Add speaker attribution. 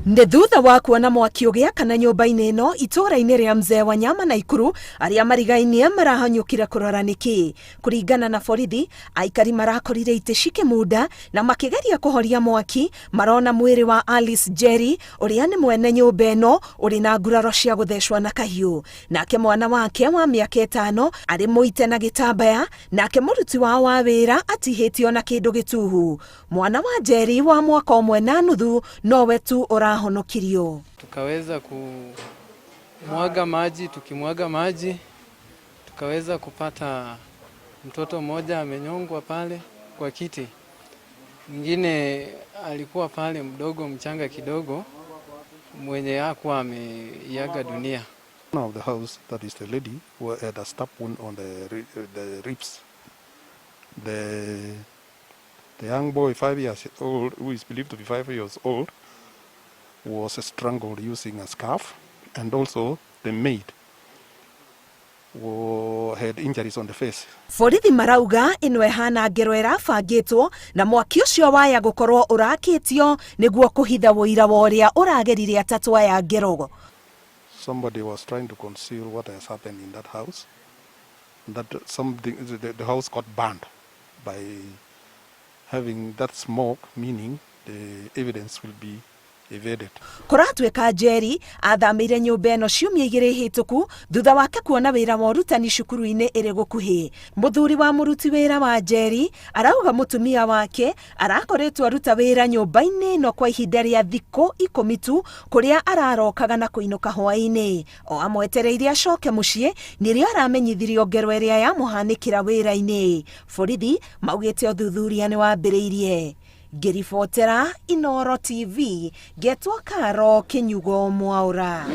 Speaker 1: Nĩ thutha wa kuona mwaki ũgĩakana nyũmba-inĩ ĩno itũũra-inĩ rĩa Mzee Wanyama Naikuru, arĩa marigainie marahanyũkire kũrora nĩkĩ. Kũringana na borithi, aikari marakorire itĩ cikĩmunda na makĩgeria kũhoria mwaki, marona mwĩrĩ wa Alice Njeri ũrĩa nĩ mwene nyũmba ĩno ũrĩ na nguraro cia gũthecwo na kahiũ. Nake mwana wake wa mĩaka 5 arĩ mũite na gĩtambaya, nake mũruti wao wa wĩra atihĩtio na kĩndũ gĩtuhu. Mwana wa Njeri wa mwaka 1.5 nowe tu ũrahonokirio.
Speaker 2: Tukaweza kumwaga maji, tukimwaga maji tukaweza kupata mtoto mmoja amenyongwa pale kwa kiti, mwingine alikuwa pale mdogo mchanga kidogo mwenye hakuwa ameiaga dunia.
Speaker 3: Owner of the house, that is the lady, who had a stab wound on the ribs. The young boy, 5 years old, who is believed to be 5 years old, was strangled using a scarf, and also the maid who had injuries on the face.
Speaker 1: Borithi marauga ĩno ĩhana ngero ĩrabangĩtwo na mwaki ũcio waya gũkorwo ũrakĩtio nĩguo kũhitha ũira wa ũrĩa ũragerire atatũ aya ngero.
Speaker 3: Somebody was trying to conceal what has happened in that house. That something, the house got burned by having that smoke, meaning the evidence will be evaded.
Speaker 1: Kũratuĩka Njeri athamĩire nyũmba ĩno ciumia 2 hĩtũku thutha wake kuona wĩra wa ũrutani cukuru-inĩ ĩrĩ gũkuhĩ. Mũthuri wa mũruti wĩra wa Njeri arauga mũtumia wake arakoretwo aruta wĩra nyũmba-inĩ ĩno kwa ihinda rĩa thikũ 10 tu, kũrĩa ararokaga na kũinũka hwaĩ-inĩ. O amwetereire acoke mũciĩ nĩrĩo aramenyithirio ngero ĩrĩa yamũhanĩkĩra wĩra-inĩ. Borithi maugĩte ũthuthuria nĩ wambĩrĩirie. Ngĩribotera Inoro TV, ngetwo Karo Kinyugo Mwaura.